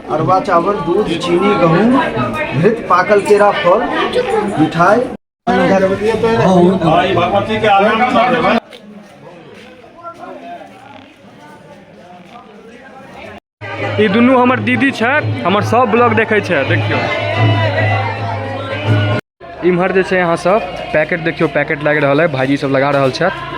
अरवा चावल, दूध, चीनी, गहूम, घृत, पाकल केरा, फल, मिठाई। ई दुनू हमर दीदी छथि, हमर सब ब्लॉग देखै छथि। देखियौ इम्हर जे छै अहाँ सब पैकेट देखियौ, पैकेट लागि रहल है, भाईजी सब लगा रहल छथि।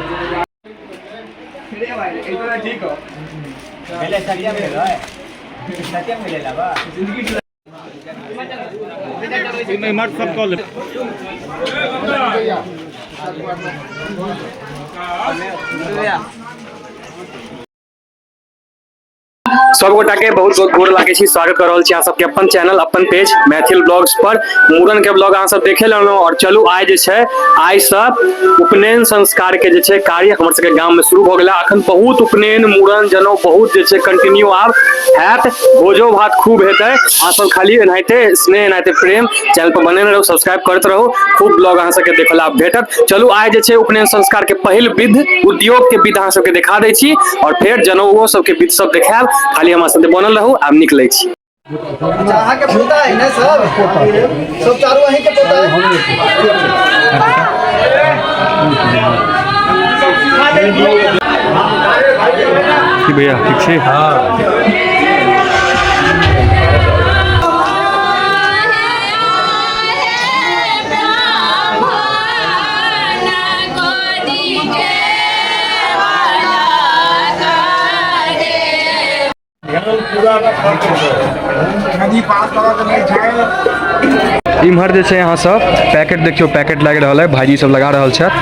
सब गोटा के बहुत बहुत गोर लागे छी, स्वागत कर रहल छी अहाँ सबके अपन चैनल अपन पेज मैथिल ब्लॉग्स पर। मूड़न के ब्लॉग अहाँ सब देखे लेलहुँ और चलू आइ जे छै आइ से उपनयन संस्कार के जे छै कार्य हमर सबके गाम में शुरू भऽ गेलै। अखन बहुत उपनयन मूड़न जनउ बहुत जे छै कंटिन्यू आब हैत, भोजो भात खूब हेतै। अहाँ सब खाली एनाहिते स्नेह एनाहिते प्रेम चैनल पर बनेने रहू, सब्सक्राइब करैत रहू, खूब ब्लॉग अहाँ सबके देखै ला भेटत। चलू आइ जे छै उपनयन संस्कार के पहिल विध उद्योग के विध अहाँ सबके देखा दै छी और फेर जनउओ सबके विध सब देखायब। खाली हमरा साथे बनल रहू, आब निकलै छी। अच्छा, अहाँ के पोता है ना सब? सब चारू अहीं के पोता है? की भैया ठीक छी? इम्हर जे छै अहाँ सब पैकेट देखियौ, पैकेट लागि रहल है, भाईजी सब लगा रहल छथि।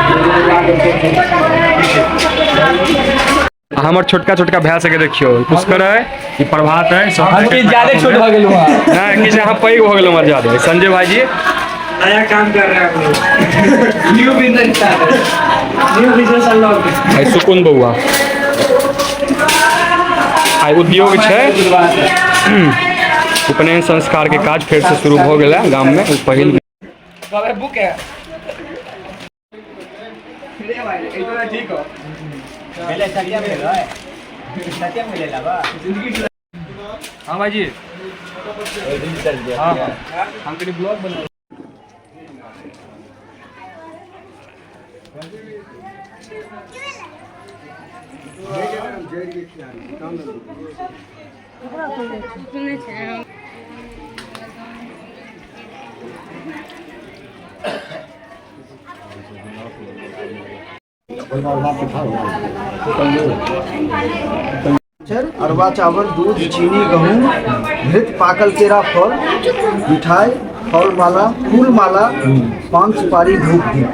आ हमर छोटका छोटका भाय सबके देखियौ, पुष्कर है, ई प्रभात है, सब हम किछु ज्यादे छोट भऽ गेलहुँ हँ। नहि, किछु अहाँ पैघ भऽ गेलहुँ ज्यादे। संजय भाईजी नया काम कर रहे हैं हम लोग, new business start, new business unlock. आइ सुकुन बौआ, आइ उद्योग छै, उपनयन संस्कार के काज फेर से शुरू भऽ गेल है गाम में। पहिल बुक है हाँ भाईजी, हाँ हाँ, हम कनि ब्लॉग बना। अरवा चावल, दूध, चीनी, गहूम, घृत, पाकल केरा, फल, मिठाई, फल माला, फूल माला, पान, सुपारी, धूप, दीप।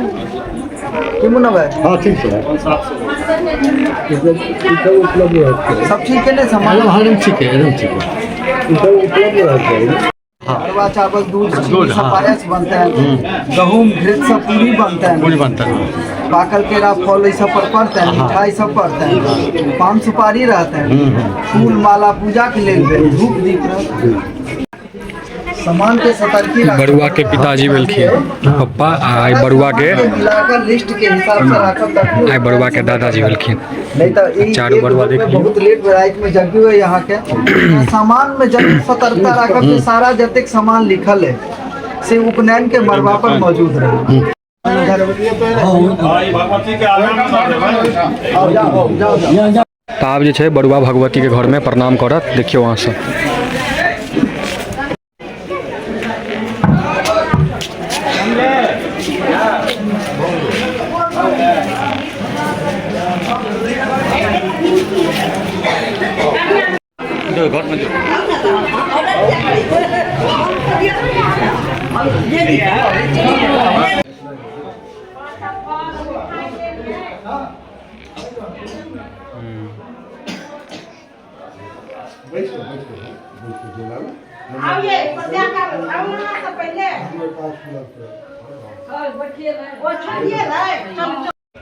की मुन्ना भाई? हाँ ठीक है, सब ठीक है ने सामान? हाँ एकदम ठीक है, एकदम ठीक है, सब उपलब्ध रहते हैं। अरवा चावल, दूध, चीनी सब पायस बनता है, गहूम घृत सब पूरी बनता है, पूरी बनता है, पाकल केरा फल ये सब पर पड़ता है, मिठाई सब पड़ता है, पान सुपारी रहता है, फूल माला पूजा के लेल भेल, धूप दीप रहता है। सामान के सतर्की राखब। बरुआ के पिताजी भेलखिन पप्पा, आ आइ बरुआ के मिलाकर लिस्ट के हिसाब से राखब तखने। आइ बरुआ के दादाजी भेलखिन। नहीं तो ई चारू एक बरुआ ग्रुप में देख लियौ। बहुत लेट रात में जगी हुए यहाँ के सामान में जब सतर्कता राखब कि सारा जतेक सामान लिखल है से उपनयन के मरबा पर मौजूद रहे। जाओ जाओ। तऽ आब जे छै बरुआ भगवती के घर में प्रणाम करत। देखियौ अहाँ सब।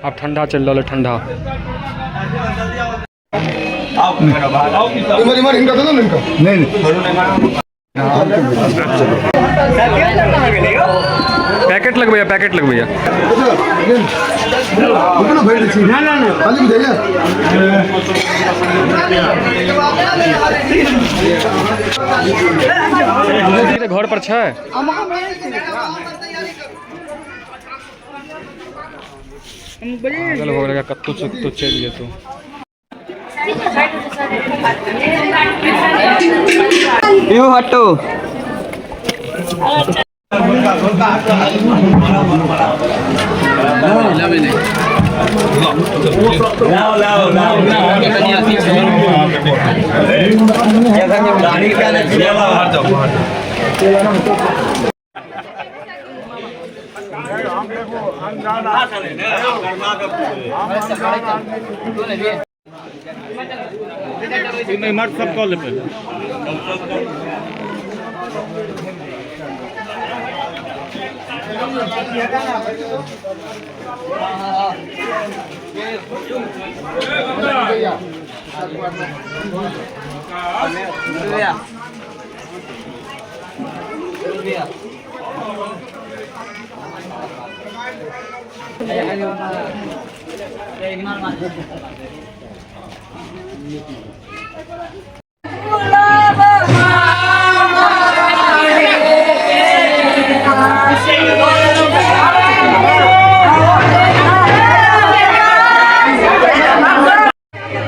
आब ठंडा चलि रहल है, ठंडा। पैकेट लगबैया, पैकेट लगबैया। घर पर छै। पागल हो गेलै, कतौ से कतौ चलि जेतौ। You हटो।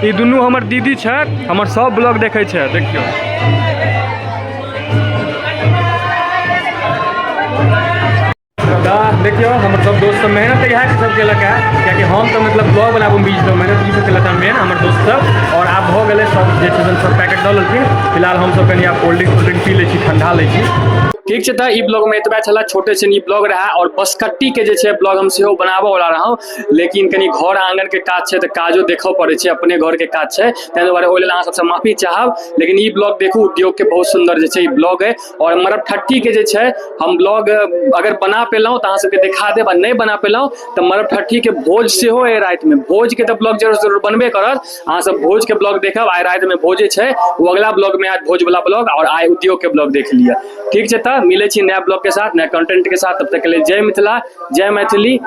ई दुनू हमर दीदी छथि, हमर सब ब्लॉग देखै छै। देखियौ, तऽ देखियौ हमर सब दोस्त सब मेहनत तऽ इएह सब केलक है, कियाकि हम तऽ मतलब ब्लॉग बनाबैमे बीज दौ, मेहनत ई सब केलक है मेन हमर दोस्त सब। और आब भऽ गेलै सब जे छै सब पैकेट दऽ लेलखिन। फिलहाल हमसब कनि आब कोल्ड ड्रिंक तोल्ड ड्रिंक पी लै छी, ठंडा लै छी। ठीक छै, तऽ ई ब्लॉग में एतबा छला, छोटे छिन ई ब्लॉग रहा। और बसकट्टी के जे छै ब्लॉग हम सेहो बनाबऽ वाला रहौं, लेकिन कनि घर आंगन के काज छै तऽ काजो देखऽ पड़ै छै, अपने घर के काज छै, ताहि दुआरे ओहि लेल अहाँ सबसँ माफी चाहब। लेकिन ई ब्लॉग देखू, उद्योग के बहुत सुंदर जे छै ई ब्लॉग है। और मरबठट्टी के जे छै हम ब्लॉग अगर बना पेलहुँ तऽ अहाँ सबके देखा देब, आ नहि बना पेलहुँ तऽ मरबठट्टी के भोज सेहो अइ रातिमे, भोज के तऽ ब्लॉग जरूर जरूर बनबे करत। अहाँ सब भोज के ब्लॉग देखब, आइ रातिमे भोजे छै, ओ अगला ब्लॉग में आयत भोज वाला ब्लॉग, और आइ उद्योग के ब्लॉग देख लिअ। ठीक छै, तऽ मिलै छी नया ब्लॉग के साथ, नया कंटेंट के साथ। तब तक के लेल जय मिथिला, जय मैथिली,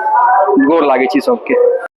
गोर लागै छी सबके।